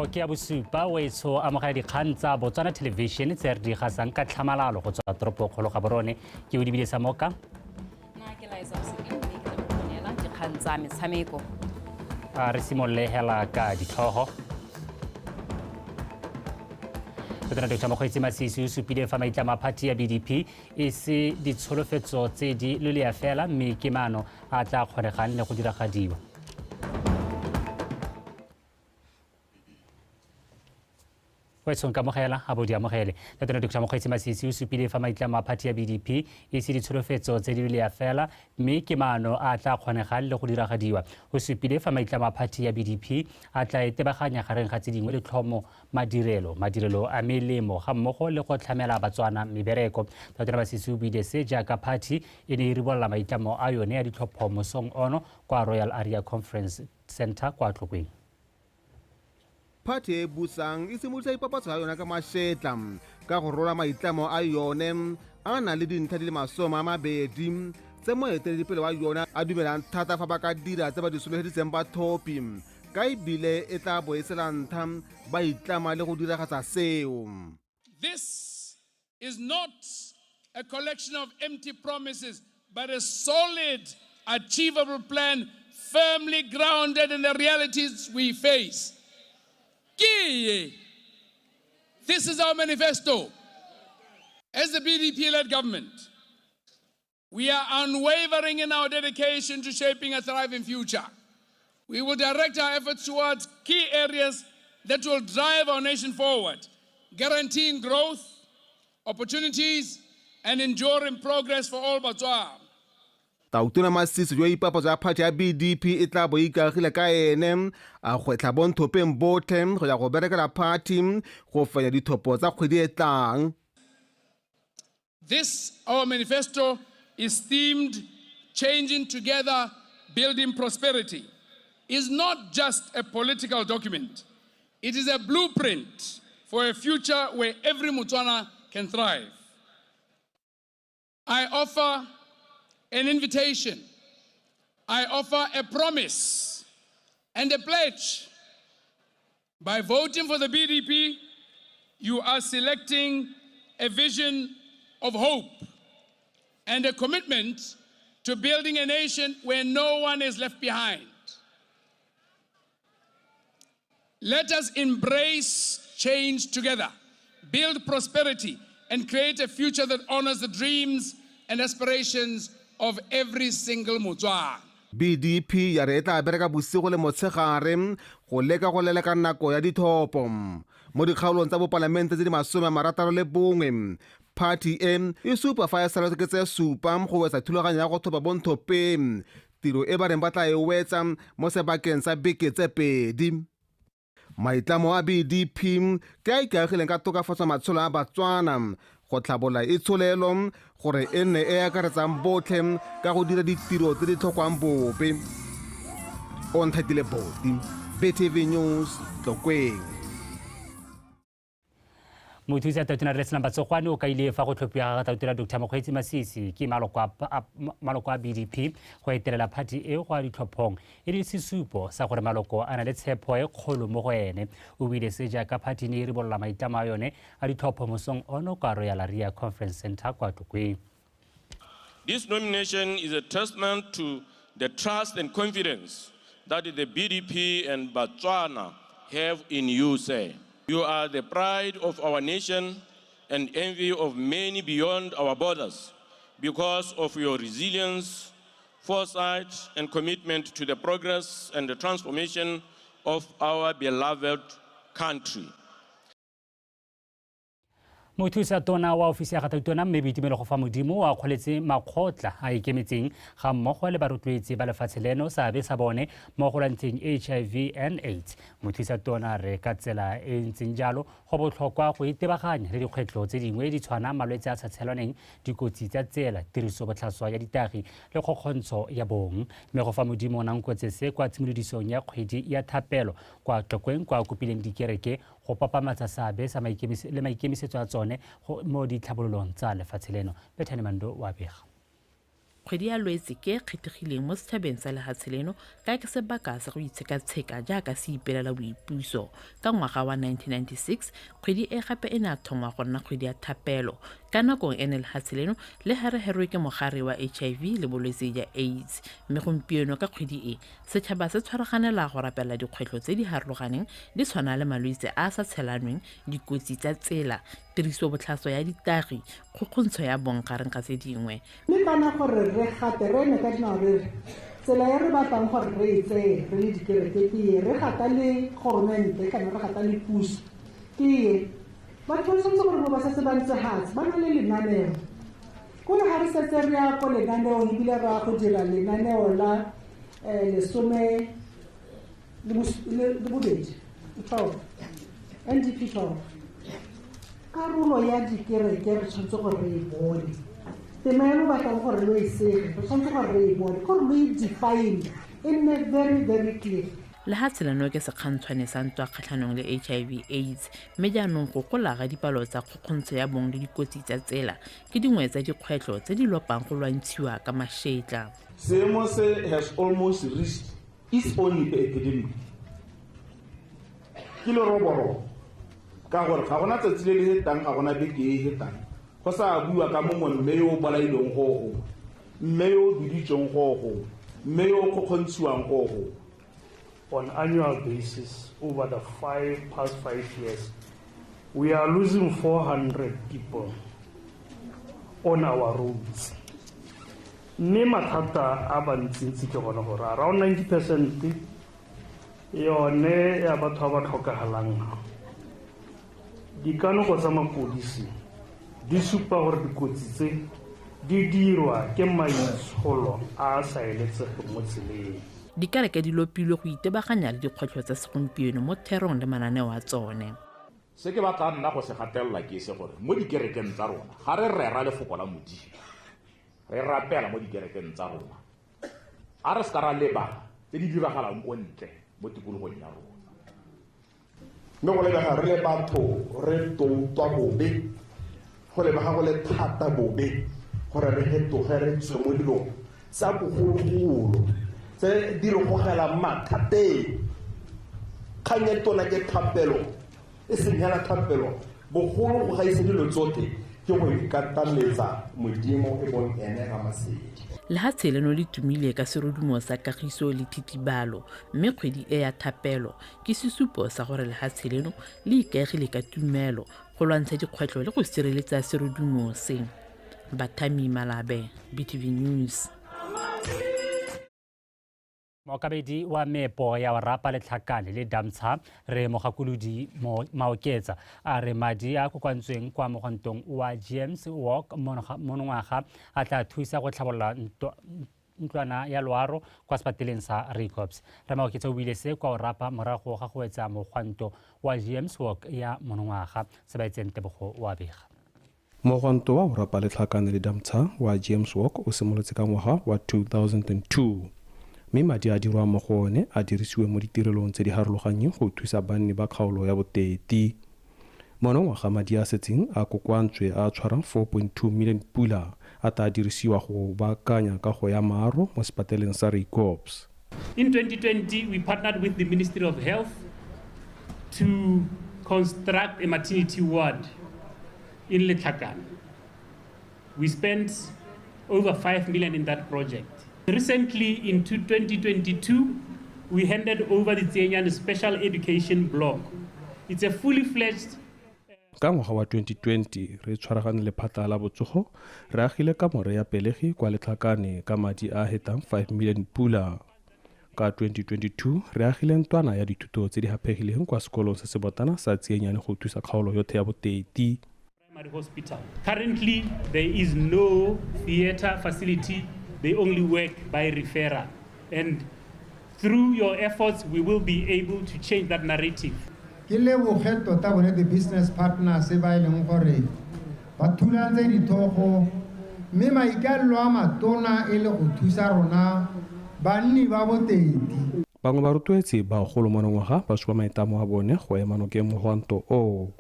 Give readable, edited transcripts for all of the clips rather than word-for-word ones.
Nako ke ya bosupa o etsho amogela dikgang tsa Botswana Television tse re di gasang ka tlhamalalo go tswa toropokgolo Gaborone. Ke o dibile sa moka. Nna ke Liza Mosepele mme ke tla go neela dikgang tsa metshameko. A re simolole hela ka ditlhogo. Tona Dr. Mokgweetsi Masisi o supile fa maitlamo a phathi ya BDP e se ditsholofetso tse di lolea fela mme ke maano a tla kgonegang le go diragadiwa. Wetsong kamogela a bo di amogele. Tona Dr. Mokgweetsi Masisi o supile fa maitlamo a phathi ya BDP e se ditsholofetso tse di lolea fela mme ke maano a tla kgonegang le go diragadiwa. O supile fa maitlamo a phathi ya BDP a tla etebaganya gareng ga tse dingwe le tlhomo madirelo a melemo ga mmogo le go tlhamela Batswana mebereko. Tona Masisi o buile se jaaka phathi e ne e ribolola maitlamo a yone ya ditlhopho mosong ono kwa Royal Area Conference Centre kwa Tlokweng. Phathi e busang e simolotse ipapatso ya yona ka mašetla ka go rola maitlamo a yone a nang le dintlha di le 20 tse moeteledipele wa yona a dumelang thata fa ba ka dira tse ba di solofeditseng bathopi, ka ebile e tla bo e se la ntlha ba itlama le go diragatsa seo. This is not a collection of empty promises, but a solid, achievable plan firmly grounded in the realities we face. This is our manifesto. As the BDP-led government, we are unwavering in our dedication to shaping a thriving future. We will direct our efforts towards key areas that will drive our nation forward, guaranteeing growth, opportunities, and enduring progress for all Botswana. Tautona Masisi yo ipapatso ya phathi ya BDP e tla bo ikagile ka ene a gwetlha bonthopeng botlhe go ya go berekela phathi go fenya dithopo tsa kgwedi e tlang. This, our manifesto, is themed Changing Together, Building Prosperity. Is not just a political document. It is a blueprint for a future where every Motswana can thrive. I offer an invitation. I offer a promise and a pledge. By voting for the BDP, you are selecting a vision of hope and a commitment to building a nation where no one is left behind. Let us embrace change together, build prosperity, and create a future that honors the dreams and aspirations of every single Motswana. BDP ya re e tla bereka bosigo le motshegare go leka go leleka nako ya dithopo. Mo dikgaolong tsa bopalamente tse di 61, phathi e e supa fa e saletswe ke tse 7 go wetsa thulaganyo ya go thopa bonthopeng, tiro e ba reng ba tla e wetsa mo sebakeng sa beke tse 2. Maitlamo a BDP ke a ikaegileng ka tokafatso matshelo a Batswana go tlhabola itsholelo gore e nne e akaretsang botlhe ka go dira ditiro tse di tlhokwang bobe. Onthatile Boti, BTV News, Tlokweng. Mothusi a Tautona Rre Senang Batsogwane o kaile fa go tlhophiwa ga Tautona Dr. Mokgweetsi Masisi ke maloko a BDP go etelela phathi e go ya ditlhophong e le sesupo sa gore maloko a na le tshepo e kgolo mo go ene. O buile se jaaka phathi ne e ribolola maitlamo a yone a ditlhopho mosong ono kwa Royal Area Conference Centre kwa Tlokweng. This nomination is a testament to the trust and confidence that the BDP and Botswana have in you, sir. You are the pride of our nation and envy of many beyond our borders because of your resilience, foresight, and commitment to the progress and the transformation of our beloved country. Mothusa tona wa ofisi ya ga Tautona mme Boitumelo Gofamodimo o akgoletse makgotla a ikemetseng ga mmogo le barotloetsi ba lefatshe leno seabe sa bone mo go lwantsheng HIV and AIDS. Mothusa tona re ka tsela e ntseng jalo go botlhokwa go itebaganya le dikgwetlho tse dingwe di tshwana malwetse a sa tshelaneng, dikotsi tsa tsela, tiriso botlhaswa ya ditagi le kgokgontsho ya bong. Mme Gofamodimo o nankotse se kwa tshimolodisong ya kgwedi ya thapelo kwa Tlokweng kwa kopileng dikereke go papamatsa seabe sa le maikemisetso a tsone mo ditlhabololong tsa lefatshe leno. Bethany Mando wa bega. Kgwedi ya Lwetse ke e kgethegileng mo setšhabeng sa lehatshe leno ka ke sebaka sa go itshekatsheka jaaka se ipelela boipuso. Ka ngwaga wa 1996, kgwedi e gape e ne a thongwa go nna kgwedi ya thapelo. Ka nakong e ne lehatshe leno le hereherwe ke mogare wa HIV le bolwetse jwa AIDS. Mme gompieno ka kgwedi e, setšhaba se tshwaraganela go rapela dikgwetlho tse di harologaneng di tshwana le malwetse a a sa tshelanweng, dikotsi tsa tsela, tiriso botlhaswa ya ditagi, kgokgontsho ya bong gareng ga tse dingwe. Mme kana gore re gate re eme ka dinao re re tsela e re batlang gore re e tseye re le dikereke ke e, re gata le goromente kana re gata le puso ke e. Batho ba tshwanetse gore bo ba setse ba ntse hatshe, ba na le lenaneo. Kore ga re setse re ya ko lenaneong ebile re ya go dira lenaneo la 12, NDP 12. Karolo ya dikereke re tshwanetse gore re e bone. Tema e lo batlang gore lo e sege, re tshwanetse gore re e bone, gore lo e define, e nne very, very clear. Lehatshe leno ke sekgantshwane sa ntwa kgatlhanong le HIV AIDS, mme jaanong go gola ga dipalo tsa kgokgontsho ya bong le dikotsi tsa tsela ke dingwe tsa dikgwetlho tse di lopang go lwantshiwa ka mašetla. Seemo se has almost reached its own epidemic. Ke leroborobo ka gore ga gona tsatsi le le hetang, ga gona beke e hetang go sa bua ka mongwe mme yo o bolailweng go gongwe, mme yo o biditsweng go gongwe, mme yo o kgokgontshiwang go gongwe. On annual basis, over the past 5 years, we are losing 400 people on our roads. Mme mathata a bantsintsi ke gone gore around 90% yone ya batho ba ba tlhokagalang. Dikanoko tsa mapodisi di supa gore dikotsi tse di dirwa ke maitsholo a a sa eletsegeng mo tseleng. Dikereke di lopilwe go itebaganya le dikgwetlho tsa segompieno mo therong le mananeo a tsone. Se ke batlang nna go se gatelela ke se gore mo dikerekeng tsa rona ga re rera lefoko la Modimo, re rapela mo dikerekeng tsa rona, a re se ka ra lebala tse di diragalang ko ntle mo tikologong ya rona. Mme go lebega re le batho re toutwa bobe, go lebega go le thata bobe gore re fetoge re tswe mo dilong tsa bogologolo tse di re gogelang mathateng. Kgang e tona ke thapelo, e seng hela thapelo, bogolo go gaisa dilo tsotlhe ke go ikatametsa Modimo e bong ene Ramasedi. Lehatshe leno le tumile ka serodumo sa kagiso le thitibalo, mme kgwedi e ya thapelo ke sesupo sa gore lehatshe leno le ikaegile ka tumelo go lwantsha dikgwetlho le go sireletsa serodumo se. Bathami Malabe, BTV News. Mookabedi wa meepo ya Orapa Letlhakane le Damtsha re Mogakolodi Maoketsa a re madi a kokoantsweng kwa mogwantong wa James Walk monongwaga a tla thusa go tlhabolola ntlwana ya loaro kwa sepateleng sa Raikops. Re Maoketsa o buile se kwa Orapa morago ga go etsa mogwanto wa James Walk ya monongwaga. Sebaetseng Tebogo wa bega. Mogwanto wa Orapa Letlhakane le Damtsha wa James Walk o simolotse ka ngwaga wa 2002. Mme madi a dirwang mo go one a dirisiwe mo ditirelong tse di harologanyeng go thusa banni ba kgaolo ya Boteti. Monongwaga madi a setseng a kokoantswe a tshwarang 4.2 million pula a tla dirisiwa go baakanya kago ya maaro mo sepateleng sa Raikops. In 2020, we partnered with the Ministry of Health to construct a maternity ward in Letlhakane. We spent over 5 million in that project. Recently, in 2022, we handed over the Tsenyane Special Education Block. It's a fully fledged. Ka ngwaga wa 2020, re tshwaragane lephata la botsogo, re agile kamore ya pelegi kwa Letlhakane ka madi a hetang 5 million pula. Ka 2022, re agile ntlwana ya dithuto tse di haphegileng kwa sekolong se sebotana sa Tsenyane go thusa kgaolo yotlhe ya Boteti. Hospital. Currently, there is no theater facility. They only work by referral. And through your efforts, we will be able to change that narrative. Ke leboge tota bone the business partners ba e leng gore ba thulantse dithogo, mme maikaelelo a matona e le go thusa rona banni ba Boteti. Bangwe ba rotloetsi ba golo monongwaga ba supa maitlamo a bone go ema nokeng mogwanto oo.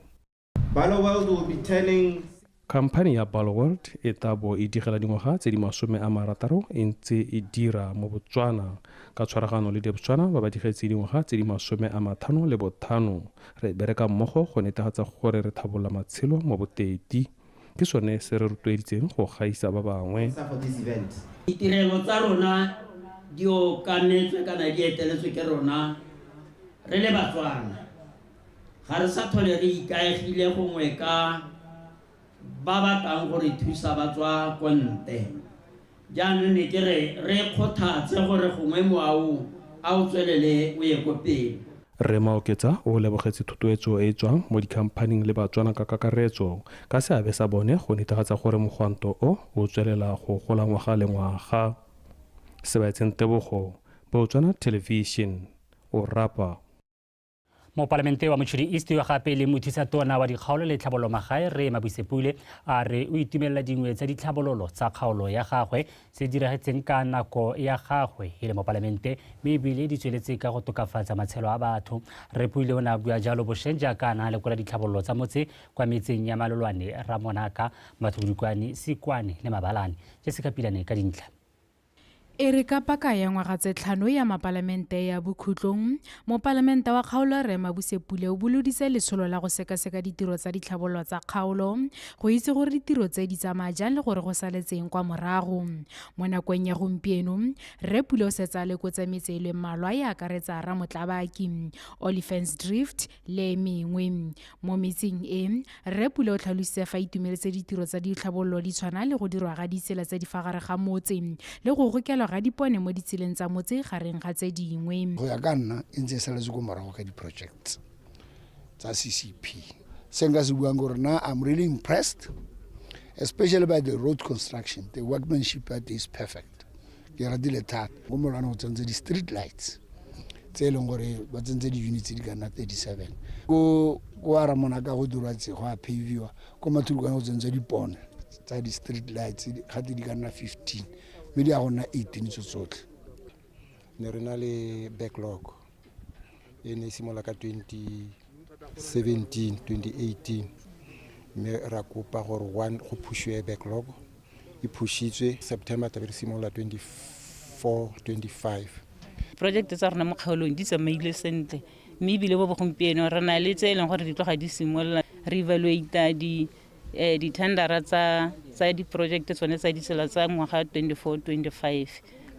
Barloworld will be turning. Khamphani ya Barloworld e tla bo e digela dingwaga tse di 60 e ntse e dira mo Botswana ka tshwaragano le Debswana ba ba digetse dingwaga tse di 55. Re bereka mmogo go netefatsa gore re tlhabolola matshelo mo Boteti. Ke sone se re rotloeditseng go gaisa ba bangwe. Ditirelo tsa rona di okametswe kana di eteletswe ke rona re le Batswana. Ga re sa tlhole re ikaegile gongwe ka ba batlang go re thusa ba tswa ko ntle. Jaanong ne ke re kgothatse gore gongwe moao a o tswelele o ye ko pele. Rre Maoketsa o lebogetse thotloetso e e tswang mo dikhamphaning le Batswana ka kakaretso ka seabe sa bone go netefatsa gore mogwanto o o tswelela go gola ngwaga le ngwaga. Sebaetseng Tebogo, Botswana Television, Orapa. Mopalamente wa Mochudi East yo gape le mothusa tona wa dikgaolo le tlhabololo magae Rre Mabuse Pule a re o itumelela dingwe tsa ditlhabololo tsa kgaolo ya gagwe se diragetseng ka nako ya gagwe e le mopalamente, mme ebile di tsweletse ka go tokafatsa matshelo a batho. Rre Pule o ne a bua jalo bošeng jaaka a na a lekola ditlhabololo tsa motse kwa metseng ya Malolwane, Ramonaka, Mathubudukwane, Sikwane le Mabalane. Jessica Pilane ka dintlha. E re ka paka ya ngwaga tse 5 ya mapalamente ya bokhutlong, mopalamente wa kgaolo Rre Mabuse Pule o boloditse letsholo la go sekaseka ditiro tsa ditlhabololo tsa kgaolo go itse gore ditiro tse di tsamaya jang le gore go saletseng kwa morago. Mo nakong ya gompieno, Rre Pule o setse a lekotse metse e le mmalwa e akaretsa Ramotlabaki, Olifants Drift le e mengwe. Mo metseng e, Rre Pule o tlhalositse fa itumeletse ditiro tsa ditlhabololo di tshwana le go dirwa ga ditsela tse di fa gare ga motse le go gokelwa ga dipone mo ditseleng tsa motse gareng ga tse dingwe. Go ya ka nna e ntse e saletse ko morago ka di-projects tsa CCP. Se nka se buang gore na I'm really impressed, especially by the road construction. The workmanship is perfect. Ke ratile thata. Ko Molwane go tsentse di-street lights tse e leng gore ba tsentse di-units di ka nna 37. Ko Ramonaka go dirwa tse go a paviwa, ko Mathulukwane go tsentse dipone tsa di-street lights gate di ka nna 15. Mme di a go nna 18 tso tsotlhe. Ne re na le backlog e ne e simolola ka 2017 2018, mme ra kopa gore one go phušiwe backlog, e phušitswe September tlabe re simolola 24 25. Project tsa rona mo kgaolong di tsamaile sentle, mme ebile bo bogompieno re na le tse e leng gore di tloga di simolola. Re evaluata di-tendera tsa di-project tsone tsa ditsela tsa ngwaga 24-25,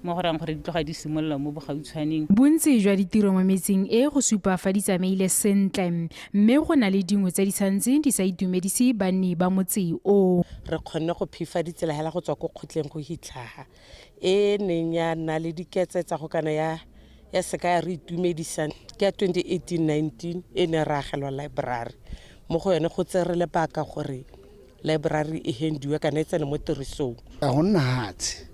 mo go rang gore di tloga di simolola mo bogautshwaneng. Bontsi jwa ditiro mo metseng e go supa fa di tsamaile sentle, mme go na le dingwe tse di santseng di sa itumedise banni ba motse o. Re kgonne go phifa ditsela hela go tswa ko kgotleng go hitlhaga e neng ya nna le diketse tsa go kana ya seka ya re itumedisang ke ya 2018-19 e ne re agelwa library. Mo go yone go tsere lebaka gore library e hendiwe kana e tsene mo tirisong. Ka go nna hatshe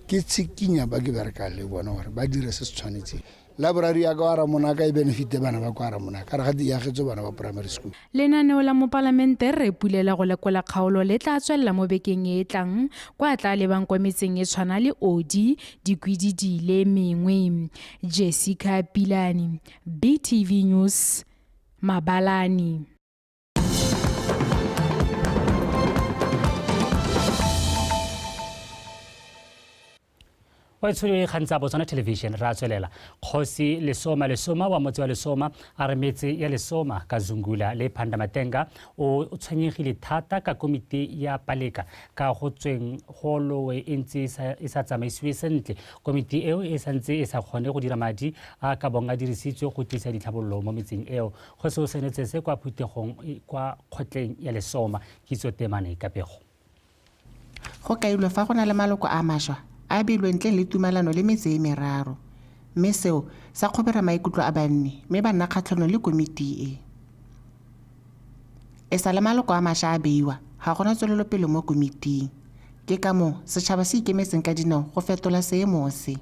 ke tshikinya ba ke berekang le bona gore ba dire se se tshwanetseng. Library ya kwa Ramonaka e benefite bana ba kwa Ramonaka, re ga di agetswe bana ba primary school. Lenaneo la mopalamente Rre Pule la go lekola kgaolo le tla tswelela mo bekeng e e tlang kwa tla lebang kwa metseng e tshwana le Odi, Dikwididi le mengwe. Jessica Pilane, BTV News, Mabalane. Wa tshwere kgang tsa Botswana Television ra tswelela. Kgosi Lesoma Lesoma wa motse wa Lesoma a re metse ya Lesoma ka Zungula le Pandamatenga o tshwenyegile thata ka komiti ya Paleka ka go tsweng go lowe e ntse e sa tsamaisiwe sentle. Komiti eo e santse e sa kgone go dira madi a ka bong a dirisitswe go tlisa ditlhabololo mo metseng eo. Kgosi o senetse se kwa phuthegong kwa kgotleng ya Lesoma. Kitso Temane ka pego. Go kailwe fa go na le maloko a mašwa a beilwe ntle le tumalano le metse e meraro, mme seo sa kgobera maikutlo a banni mme ba nna kgatlhanong le komiti e. E sa le maloko a mašwa a beiwa, ga gona tswelelopele mo komiting. Ke ka moo setšhaba se ikemetseng ka dinao go fetola seemo se.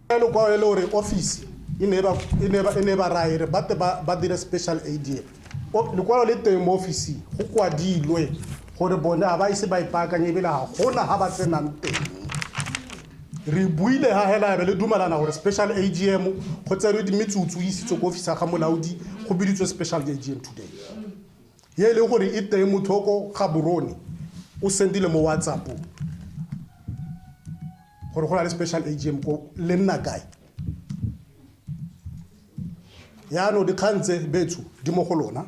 Lekwalo le gore office e ne ba raya re ba dire special ADM. Lekwalo le teng mo office go kwadilwe gore bone ga ba ise ba ipaakanye ebile ga gona ga ba tsenang teng. Re buile ha hela be le dumelana gore special AGM go tserwe metsotso e isitswe ko office ya ga molaodi, go biditswe special AGM today. Ye le gore e teng motho ko Gaborone o sendile mo WhatsApp gore go na le special AGM ko le nna kae. Yaanong dikgang tse betsho di mo go lona,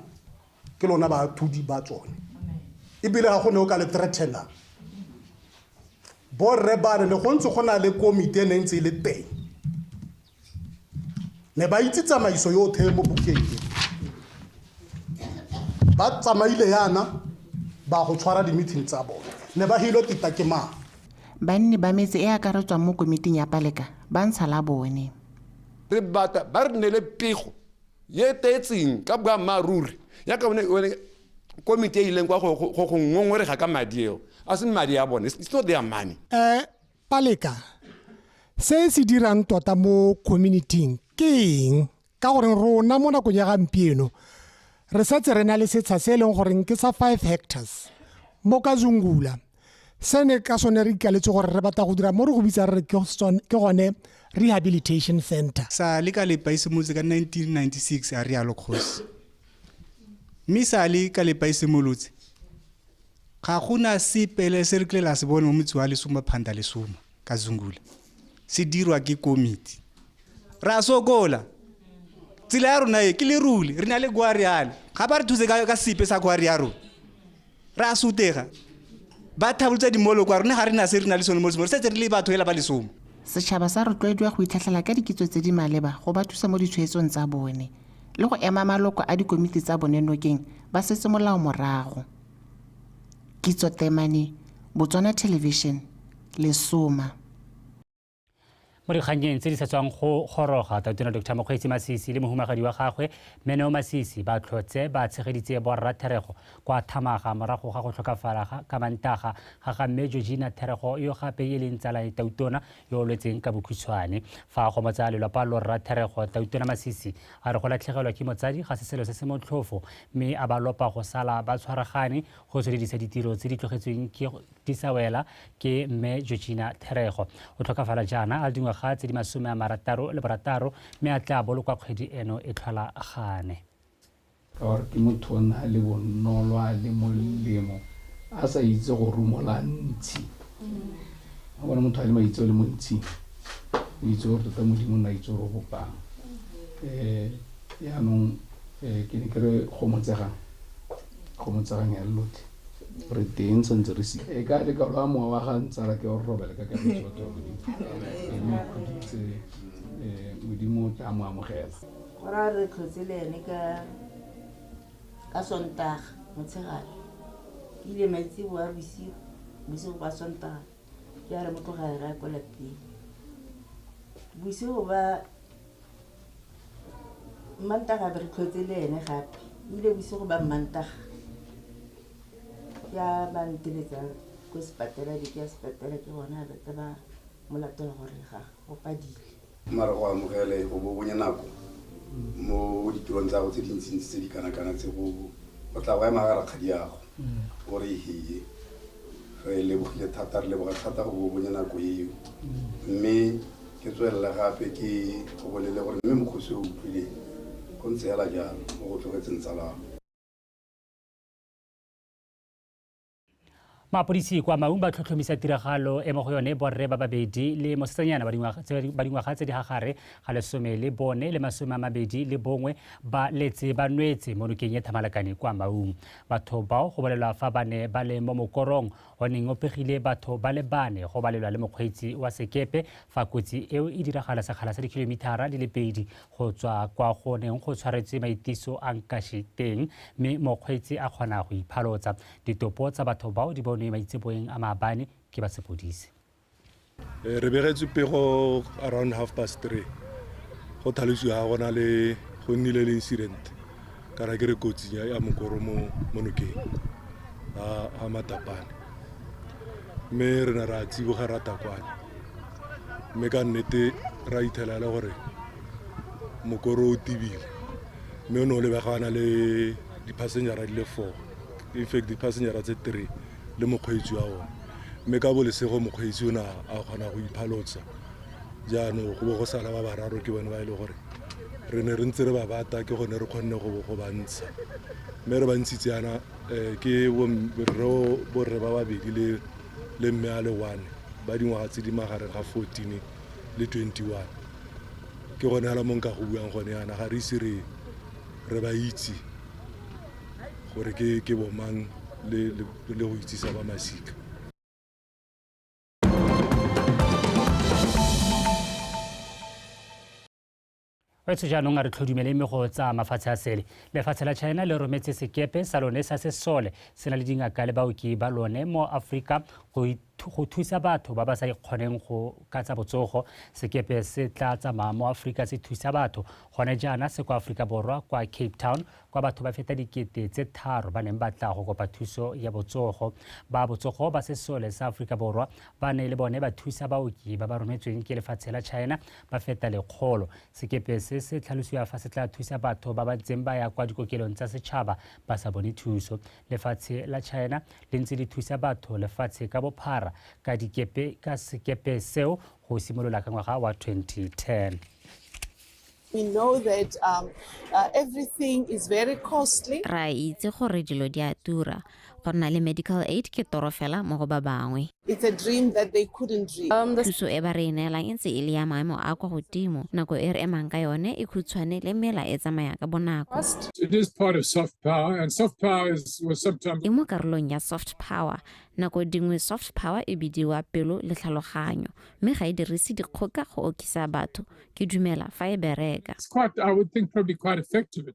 ke lona baathodi ba tsone, ebile ga go ne o ka le threatenang. Borre ba re ne go ntse go na le komiti e ne ntse e le teng, ne ba itse tsamaiso yotlhe mo bukeng e. Ba tsamaile yana ba go tshwara di-meeting tsa bone, ne ba hilwe tita ke mang. Banni ba metse e akaretswang mo komiting ya Paleka ba ntsha la bone. Re batla ba re neele pego ye tetseng ka boammaaruri ya ka bone komiti e ileng kwa go ngongorega ka madi eo, a se madi a bone, it's not their money. Paleka se se dirang tota mo community-ing ke eng? Ka gore rona mo nakong ya gampieno re setse re na le setsha se e leng goreng ke sa 5 hectares mo Kazungula. Se ne ka sone re ikaletse gore re batla go dira mo re go bitsang re ke gone rehabilitation center. Sa le ka lepa e simolotse ka 1996 a rialo kgosi. Mme sa le ka lepa e simolotse ga gona sepe le se re kile la se bone mo motse wa Lesoma Phanda Lesoma Kazungula se dirwa ke komiti. Ra sokola tsela ya rona e ke lerule, re na le guariale, ga ba re thuse ka sepe sa guari ya rona, ra sutega. Ba thabolotsa dimolo kwa rona, ga re na se re na le sone mo Lesoma, re setse re le batho hela ba Lesoma. Setšhaba sa rotloediwa go itlhatlhela ka dikitso tse di maleba go ba thusa mo ditshwetsong tsa bone le go ema maloko a dikomiti tsa bone nokeng ba setse molao morago. Kitso Temane, Botswana Television, Lesoma. Mo dikgannyeng tse di sa tswang go goroga, Tautona Dr. Mokgweetsi Masisi le mohumagadi wa gagwe Meneo Masisi ba tlhotse ba tshegeditse borra Therego kwa Thamaga morago ga go tlhokafala ka Mantaga ga ga mme Georgina Therego yo gape e leng tsala ya Tautona yo o lwetseng ka bokhutshwane. Fa a gomotsa lelapa lorra Therego, Tautona Masisi a re go latlhegelwa ke motsadi ga se selo se se motlhofo, mme a ba lopa go sala ba tshwaragane go tsweledisa ditiro tse di tlogetsweng ke di sa wela ke mme Georgina Therego. O tlhokafala jaana a le dingwaga tse di 66 mme a tla bolokwa kgwedi eno e tlhola gane. Ka gore ke motho o na le bonolo a le molemo, a sa itse go rumola ntshi. Ga bona motho a le maitse o le montsi, o itse gore tota Modimo o ne a itse gore o bopang. Yaanong ke ne ke re gomotsegang ya lotlhe, re teng santse re se e ka le ka lwa mowa wa ga ntsala ke o robele ka kagiso batho ba Modimo, mme khuditse Modimo o tla mo amogela. Gore re tlhotse le ene ka Sontaga motshegare, ke ile maitseboa bosigo ba Sontaga ke a re mo tlogela re ya ko lapeng. Bosigo ba Mmantaga be re tlhotse le ene gape, ile bosigo ba Mmantaga ke a ba nteletsa ko sepatela, be ke ya sepatela ke gona ba tla ba mo latola gore ga go padile. Mara go amogele go bo bonye nako mo ditirong tsa go tse dintsintsi tse di kana-kana tse go tla go ema ga rakgadi yago gore hee re lebogile thata, re leboga thata go bo bonye nako eo. Mme ke tswelela gape ke go bolele gore mme mokgosi o utlwileng go ntse hela jalo mo go tlogetseng tsalago. Mapodisi kwa Maung ba tlhotlhomisa tiragalo e mo go yone borre ba babedi le mosetsanyana ba dingwaga tse di gagare ga 14 le 21 ba letse ba nwetse mo nokeng ya Thamalakane kwa Maung. Batho bao go bolelwa fa ba ne ba le mo mokorong o neng o pegile batho ba le bane go balelwa le mokgweetsi wa sekepe fa kotsi eo e diragala sekgala sa dikilomitara di le 2 go tswa kwa go neng go tshwaretswe maitiso a Nkashi teng, mme mokgweetsi a kgona go iphalotsa. Ditopo tsa batho bao di bonwe maitseboeng a maabane ke ba sepodisi. Re begetswe pego around 3:30 go tlhalosiwa ga gona le go nnile le incident kana ke re kotsi ya mokoro mo nokeng a Matapane, mme re ne ra tsiboga ra takwane, mme ka nnete ra ithela le gore mokoro o tibile, mme o ne o lebagana le di-passengera di le 4, in fact di-passengera tse 3 le mokgweetsi wa one, mme ka bolesego mokgweetsi o ne a kgona go iphalotsa. Jaanong go bo go sala ba bararo ke bone ba e le gore Re ne re ntse re ba bata ke gone re kgonne go ba ntsha. Mme re ba ntshitse yana ke borre ba babedi le mme a le one ba dingwaga tse di magareng ga 14 le 21. Ke gone hela mo nka go buang gone yana ga re ise re ba itse gore ke bomang le go itsisa ba masika. Wetso jaanong a re tlhodumele mego tsa mafatshe a sele. Lefatshe la China le rometse sekepe sa lone sa sesole se na le dingaka le baoki ba lone mo Afrika go thusa batho ba ba sa ikgoneng go ka tsa botsogo. Sekepe se tla tsamaya mo Afrika se thusa batho gone jaana se kwa Afrika Borwa kwa Cape Town kwa batho ba feta 3,000 ba neng ba tla go kopa thuso ya botsogo. Ba botsogo ba sesole sa Afrika Borwa ba ne le bone ba thusa baoki ba ba rometsweng ke lefatshe la China ba feta 100. Sekepe se tlhalosiwa fa se tla thusa batho ba ba ntseng ba ya kwa dikokelong tsa setšhaba ba sa bone thuso. Lefatshe la China le ntse le thusa batho lefatshe ka bophara ka dikepe ka sekepe seo go simolola ka ngwaga wa 2010. We know that everything is very costly. Ra itse gore dilo di a tura. Go nna le medical aid ke toro fela mo go ba bangwe. It's a dream that they couldn't dream. Thuso e ba re neelang e ntse e le ya maemo a kwa godimo. Nako e re emang ka yone e khutshwane le mela e tsamaya ka bonako. It is part of soft power, and soft power was sometimes e mo karolong ya soft power. Nako dingwe soft power e bidiwa pelo le tlhaloganyo, mme ga e dirise dikgoka go okisa batho. Ke dumela fa e bereka. It's quite, I would think, probably quite effective.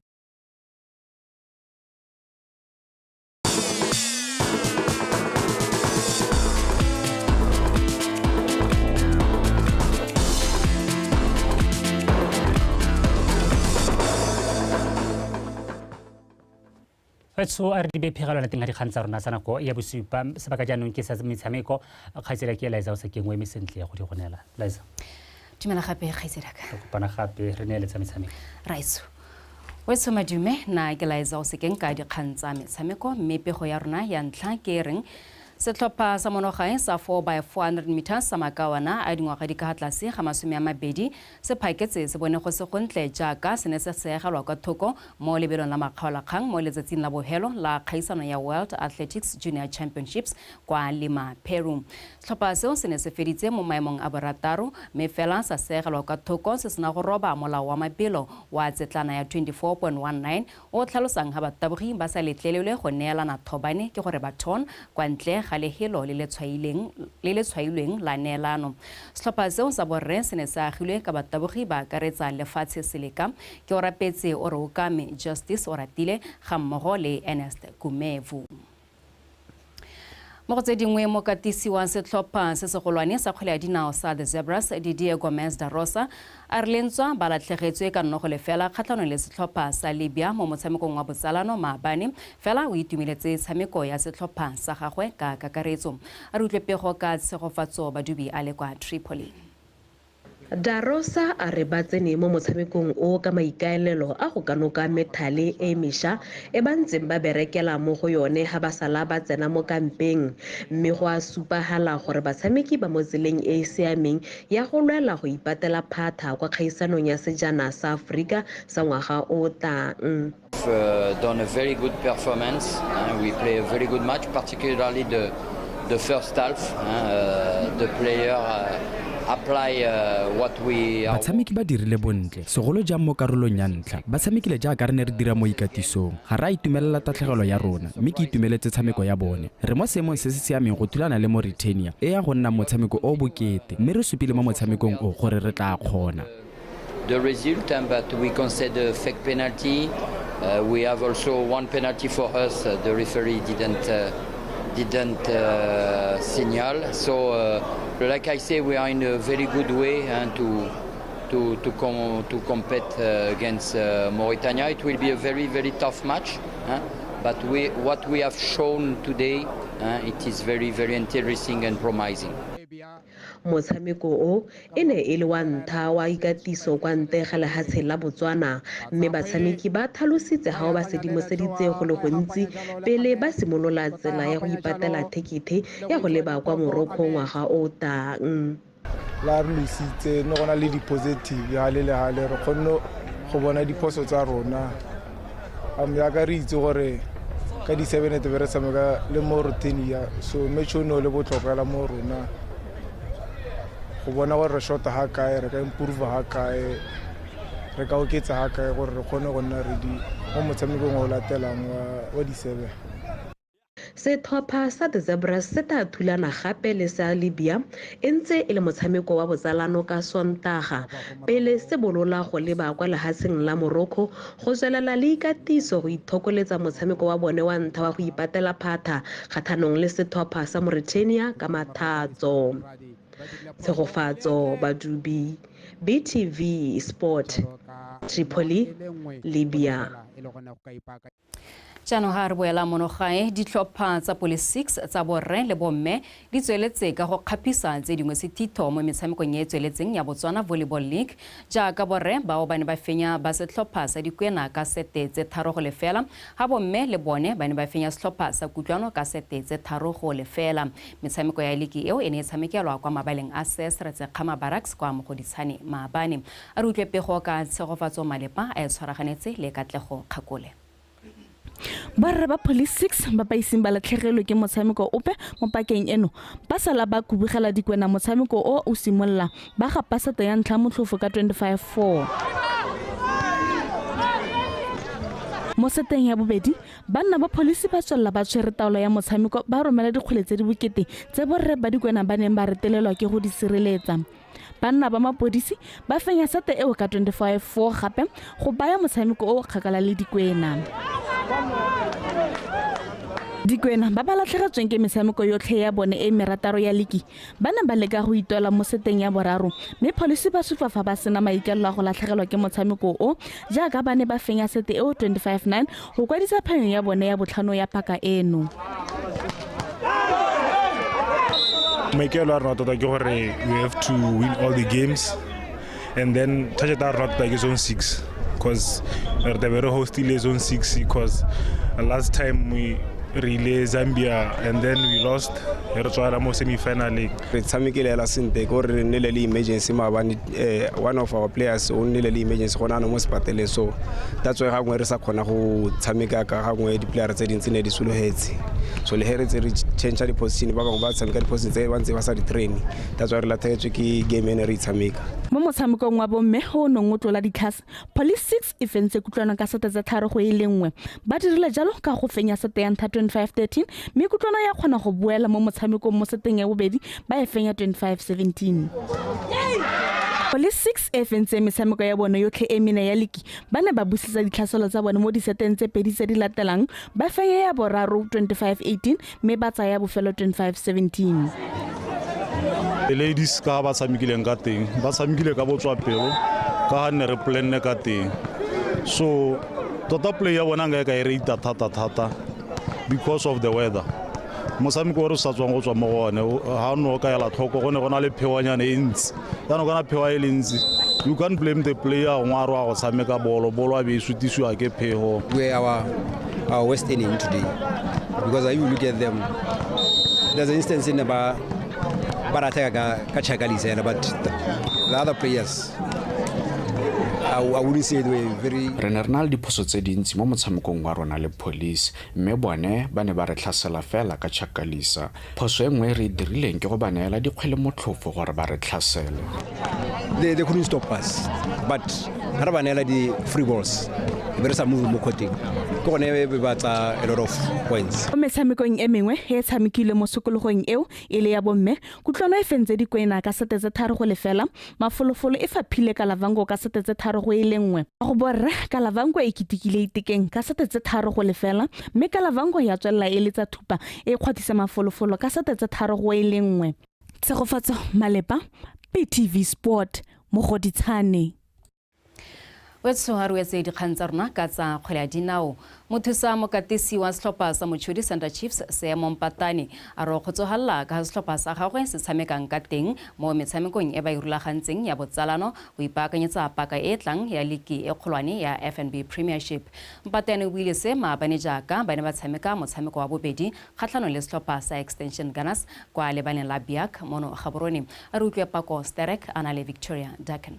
Wetso a re di phegelwana teng ga dikgang tsa rona tsa nako ya bosupa. Sebaka jaanong ke sa metshameko. Kgaitsedi ke Liza o sa kengwe eme sentle go di go neela. Liza. Dumela gape kgaitsedaka. Re kopana gape re neeletsa metshameko. Raitso. Wetso madume na ke Liza o sekeng ka dikgang tsa metshameko, mme pego ya rona ya ntlha ke reng setlhopha sa monogae sa 4x400 meters sa makawana a dingwaga di ka tlase ga 20 se phaketse se bone go se gontle jaaka se ne se seegelwa kwa thoko mo lebelong la makgaolakgang mo letsatsing la bohelo la kgaisano ya World Athletics Junior Championships kwa Lima, Peru. Setlhopha seo se ne se feditse mo maemong a borataro mme fela sa seegelwa kwa thoko se sena go roba molao wa mabelo wa tsetlana ya 24.19 o tlhalosang ga batabogi ba sa letlelelwe go neelana thobane ke gore ba ton kwa ntle ga lehelo le le tshwailweng la neelano. Setlhopha seo sa borre se ne se agilwe ka batabogi ba akaretsa lefatshe Seleka ke Orapetse Oreokame, Justice Oratile ga mmogo le Ernest Kumevu. Mo go tse dingwe, mokatisi wa setlhopha se segolwane sa kgwele ya dinao sa The Zebras, Didier Gomez da Rosa, a re lentswa ba latlhegetswe ka 0-0 kgatlhanong le setlhopha sa Libya mo motshamekong wa botsalano maabane, fela o itumeletse tshameko ya setlhopha sa gagwe ka kakaretso. A re utlwe pego ka Tshegofatso Badubi a le kwa Tripoli. Da Rosa a re ba tsene mo motshamekong o ka maikaelelo a go kanoka methale e mešwa e ba ntseng ba berekela mo go yone ga ba sala ba tsena mo kampeng, mme go a supagala gore batshameki ba mo tseleng e e siameng ya go lwela go ipatela phatha kwa kgaisanong ya sejana sa Aforika sa ngwaga o tlang. Done a very good performance. We play a very good match, particularly the first half. The player apply what we are. Batshameki ba dirile bontle segolo jang mo karolong ya ntlha. Ba tshamekile jaaka re ne re dira mo ikatisong. Ga re a itumelela tatlhegelo ya rona, mme ke itumeletse tshameko ya bone. Re mo seemong se se siameng go thulana le Mauritania e ya go nna motshameko o bokete, mme re supile mo motshamekong o gore re tla kgona. The result, but we concede a fake penalty. We have also one penalty for us. The referee didn't signal. So, like I say, we are in a very good way to compete against Mauritania. It will be a very, very tough match, but what we have shown today, it is very, very interesting and promising. Motshameko o e ne e le wa ntlha wa ikatiso kwa ntle ga lehatshe la Botswana, mme batshameki ba tlhalositse ga ba sedimoseditse go le gontsi pele ba simolola tsela ya go ipatela thekethe ya go leba kwa Morocco ngwaga o tlang. La re lositse ne go na le di-positive hale le hale re kgonne Go bona diphoso tsa rona. Yaka re itse gore ka di 7 te re tshameka le Mauritania, so match o ne o le botlhokwa mo rona. Go bona gore re shota ha kae, re ka improve ha kae, re ka oketsa ha kae gore re kgone go nna ready mo motshamekong o latelang wa di 7. Setlhopha sa The Zebras se tla thulana gape le sa Libya e ntse e le motshameko wa botsalano ka Sontaga pele se bolola go leba kwa lehatsheng la Morocco go tswelela le ikatiso go ithokoletsa motshameko wa bone wa ntlha wa go ipatela phatha kgatlhanong le setlhopha sa Mauritania ka Mathatso. Tshegofatso Badubi, BTV Sport, Tripoli, Libya. Jaanong ga re boela monogae, ditlhopha tsa Police 6 tsa borre le bomme di tsweletse ka go kgaphisa tse dingwe sethitho mo metshamekong e e tsweletseng ya Botswana Volleyball League, jaaka borre bao ba ne ba fenya ba setlhopha sa Dikwena ka sete tse 3-0, ga bomme le bone ba ne ba fenya setlhopha sa Kutlwano ka sete tse 3-0. Metshameko ya ligi eo e ne e tshamekelwa kwa mabaleng a Sesretse Kgama Barracks kwa Mogoditshane maabane. A re utlwe pego ka Tshegofatso Malepa a e tshwaraganetse le Katlego Kgakole. Borre ba Police 6 ba ba iseng ba latlhegelwe ke motshameko ope mo pakeng eno ba sala ba kubugela Dikwena motshameko o o simolola ba gapa sete ya ntlha motlhofo ka 25-4. Mo seteng ya bobedi banna ba Police ba tswelela ba tshwere taolo ya motshameko ba romela dikgwele tse di bokete tse borre ba Dikwena ba neng ba retelelwa ke go di sireletsa. Banna ba mapodisi ba fenya sete eo ka 25-4 gape go baya motshameko o kgakala le Dikwena. Dikwena ba ba latlhegetsweng ke metshameko yotlhe ya bone e merataro ya liki ba ne ba leka go itwela mo seteng ya boraro, mme Police ba supa fa ba sena maikaelelo a go latlhegelwa ke motshameko o jaaka ba ne ba fenya sete eo 25-9 go kwadisa phenyo ya bone ya botlhano ya paka eno. Maikaelelo a rona tota ke gore we have to win all the games, and then target a rona tota ke zone 6, because re tlabe re hostile zone 6, because last time we relay Zambia and then we lost, re tswala mo semi-finaleng. Re tshamekile hela sentle ke gore re nnile le emergency maabane, one of our players o nnile le emergency gona ano mo sepateleng, so that's why gangwe re sa kgona go tshameka ka gangwe di-player tse dintsi ne di sologetse. So le he re tse re change di-position, ba bangwe ba tshameka di-position tse ba ntse ba sa di-train, that's why re latlhegetswe ke game e ne re e tshameka. Mo motshamekong wa bomme o neng o tlola ditlhase, Police 6 e fentse Kutlwano ka sete tse 3-1. Ba dirile jalo ka go fenya sete ya ntlha 25-13, mme Kutlwano ya kgona go boela mo motshamekong mo seteng ya bobedi ba e fenya 25-17. Police 6 e fentse metshameko ya bone yotlhe e mene ya liki ba ne ba busetsa ditlhaselo tsa bone mo diseteng tse pedi tse di latelang, ba fenya ya boraro 25-18 mme ba tsaya bofelo 25-17. The ladies ka ba tshamekileng ka teng, ba tshamekile ka botswapelo ka ga nne re planne ka teng, so tota play ya bona nka e ka e rata thata thata because of the weather. Motshameko o re sa tswang go tswa mo go one ga o ne o ka ela tlhoko go ne go na le phewanyana e ntsi, jaanong kana phewa e le ntsi, you can't blame the player gongwe a re wa go tshameka bolo, bolo a be e sutisiwa ke phego. We are our worst enemy today, because if you look at them, there's an instance in ba rateka ka chakalisa, but the other players I wouldn't say they were very. Re ne re na le diphoso tse dintsi mo motshamekong wa rona le Police, mme bone ba ne ba re tlhasela fela ka chakalisa. Phoso e nngwe e re e dirileng ke go ba neela dikgwele motlhofo gore ba re tlhasele. They couldn't stop us, but ga re ba neela di-free balls, e be re sa move mo courteng, ke gone e be ba tsa a lot of points. Mo metshamekong e mengwe e tshamekilwe mo sekologong eo e le ya bomme, Kutlwano e fentse Dikwena ka sete tse 3-0, Mafolofolo e faphile Kalavango ka sete tse 3-1. Go borre Kalavango e ketekile Itekeng ka sete tse 3-0, mme Kalavango ya tswelela e letsa thupa e kgwathisa Mafolofolo ka sete tse 3-1. Tshegofatso Malepa, BTV Sport, Mogoditshane. Wetso ha re wetse dikgang tsa rona ka tsa kgwele ya dinao. Mothusa mokatisi wa setlhopha sa Mochudi Center Chiefs Seemo Mpatane a re o kgotsofalla ka setlhopha sa gagwe se tshamekang ka teng mo metshamekong e ba e rulagantseng ya botsalano go ipaakanyetsa paka e tlang ya liki e kgolwane ya FNB Premiership. Mpatane o buile se maabane jaaka ba ne ba tshameka motshameko wa bobedi kgatlhanong le setlhopha sa Extension Gunners kwa lebaleng la Biak mono Gaborone. A re utlwe Pako Sterek a na le Victoria Daken.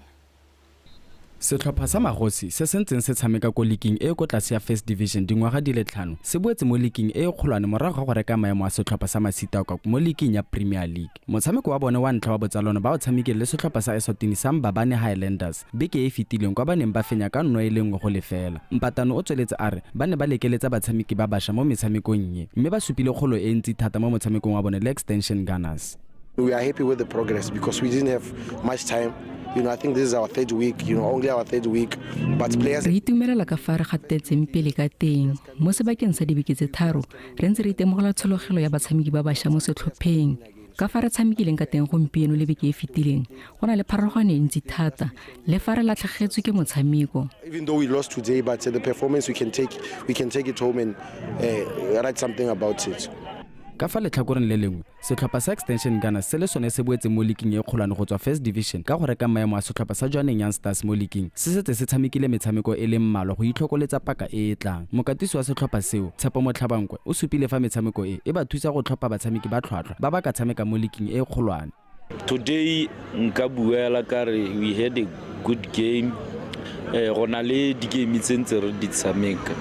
Setlhopha sa Magosi se se ntseng se tshameka ko liking e ko tlase ya First Division dingwaga di le 5 se boetse mo liking e kgolwane morago ga go reka maemo a setlhopha sa Masitaoka mo liking ya Premier League. Motshameko wa bone wa ntlha wa botsalano ba o tshamekile le setlhopha sa Eswatini sa Mbabane Highlanders beke e fetileng kwa ba neng ba fenya ka 1-0. Mpatano o tsweletse a re ba ne ba lekeletsa batshameki ba bašwa mo metshamekong e mme ba supile kgolo e ntsi thata mo motshamekong wa bone le Extension Gunners. We are happy with the progress because we didn't have much time. You know, I think this is our third week, you know, only our third week, but players... Re itumelela ka fa re gatetseng pele ka teng. Mo sebakeng sa dibeke tse 3, re ntse re itemogela tshologelo ya batshameki ba bašwa mo setlhopheng. Ka fa re tshamekileng ka teng gompieno le beke e fetileng, go na le pharologano e ntsi thata, le fa re latlhegetswe ke motshameko. Even though we lost today, but the performance we can take it home and write something about it. Ka fa letlhakoreng le lengwe, setlhopha sa Extension Gunners se le sone se boetse mo liking e kgolwane go tswa First Division ka go reka maemo a setlhopha sa Jwaneng Young Stars mo liking. Se setse se tshamekile metshameko e le mmalwa go itlhokoletsa paka e e tlang. Mokatisi wa setlhopha seo, Tshepo Motlhabankwe, o supile fa metshameko e e ba thusa go tlhopha batshameki ba tlhwatlhwa ba ba ka tshameka mo liking e kgolwane. Today nka buela ka re we had a good game. Go na le di-game tse ntse re di tshameka.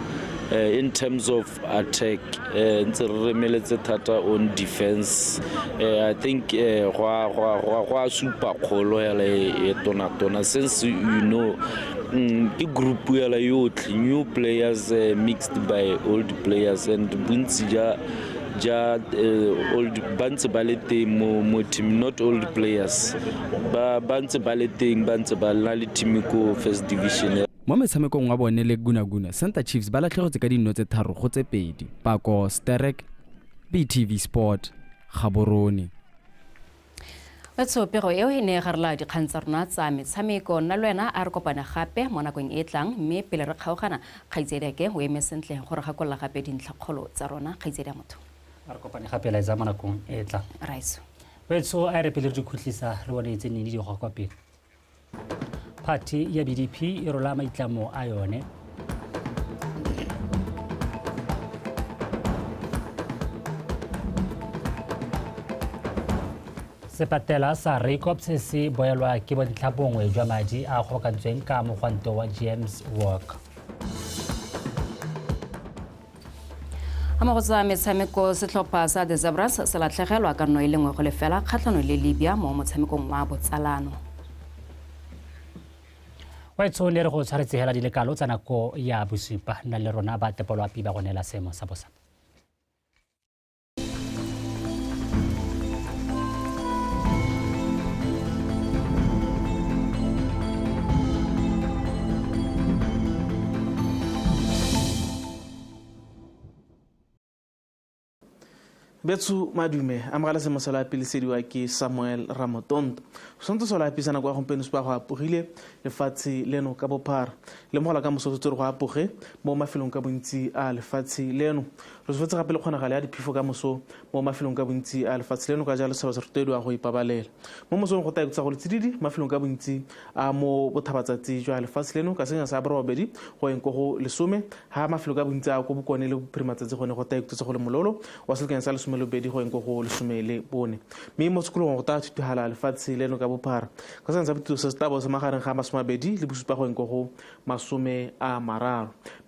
In terms of attack, ntse re remeletse thata on defense. I think go supa kgolo yala e tona tona, since you know ke group yala yotlhe, new players mixed by old players, and bontsi ja old ba ntse ba le teng mo team, not old players ba ntse ba le teng, ba ntse ba na le team ko First Division. Mo metshamekong wa bone le Gunaguna, Center Chiefs ba latlhegetse ka dino tse 3-2. Pako Sterek, BTV Sport, Gaborone. Pego eo e ne garela dikgang tsa rona tsa metshameko. Nna le wena a re kopane gape mo nakong e tlang, mme pele re kgaogana, kgaitsediake o eme sentle gore gakolola gape dintlhakgolo tsa rona. Kgaitsedi ya motho, a re kopane gape laetsa mo nakong e tlang. Raiso wetso a re pele re dikhutlisa re bone tse nne di goga kwa pele. Party ya BDP e rola maitlamo a yone. Sepatela sa Rakops se boelwa ke bontlhabongwe jwa madi a kgobokantsweng ka mogwanto wa James Work. Amogotsa metshameko, setlhopha sa The Zebras se latlhegelwa ka 1-0 kgatlhanong le Libya mo motshamekong wa botsalano. Wa itshone re go tshwaretse hela dilekalo tsa nako ya bosupa nna le rona ba tepolwapi ba go neela seemo sa bosa. Betsu madume amogela seemo sa loapi le sediwa ke Samuel Ramotonto. Go santse sa loapi sa nako ya gompieno se ba go apogile lefatshe leno ka bophara. Le mogola ka moso tse re go apoge mo mafelong ka bontsi a lefatshe leno. Re solofetse gape le kgonagalo ya diphefo ka moso mo mafelong ka bontsi a lefatshe leno, ka jalo setšhaba se rotloediwa go ipabalela. Mo mosong go taekutsa go le tsididi mafelong ka bontsi a mo bothabatsatsi jwa lefatshe leno ka senya sa 8 go yeng ko go 10, ha mafelo ka bontsi a ko bokone le bophirimatsatsi gone go taekutsa go le mololo wa selekeng sa 12 go yeng ko go 14. Mme mo sekolong go ta thutugala lefatshe leno ka bophara ka senya sa botuto se tabo se magareng ga 27 go yeng ko go 30.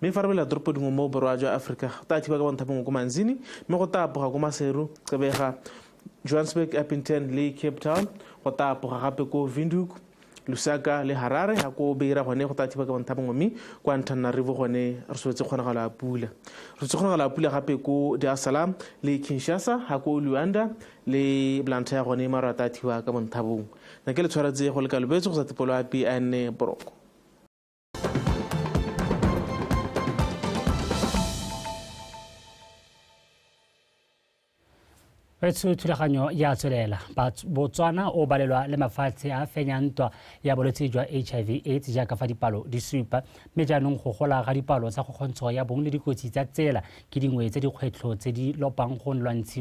Mme fa re bela toropo dingwe mo borwa jwa Afrika go ta thiba ka bonthapong ko Manzini, mme go ta apoga ko Maseru, Gqeberha, Johannesburg, Upington le Cape Town. Go ta apoga gape ko Windhoek, Lusaka le Harare. Ha ko Beira gone go ta thiba ka bonthapong, mme kwa Antananarivo gone re solofetse kgonagalo ya pula. Re solofetse kgonagalo ya pula gape ko Dar es Salaam le Kinshasa, ha ko Luanda le Blantyre gone maro a ta thiba ka bonthabong. Nna ke le tshwaretse go le kalobetse go sa tepolwapi a nne boroko. Thulaganyo ya tswelela. Botswana o balelwa le mafatshe a fenyang ntwa ya bolwetse jwa HIV AIDS jaaka fa dipalo di supa, mme jaanong go gola ga dipalo tsa kgokgontsho ya bong le dikotsi tsa tsela ke dingwe tse dikgwetlho tse di lopang go lwantshiwa.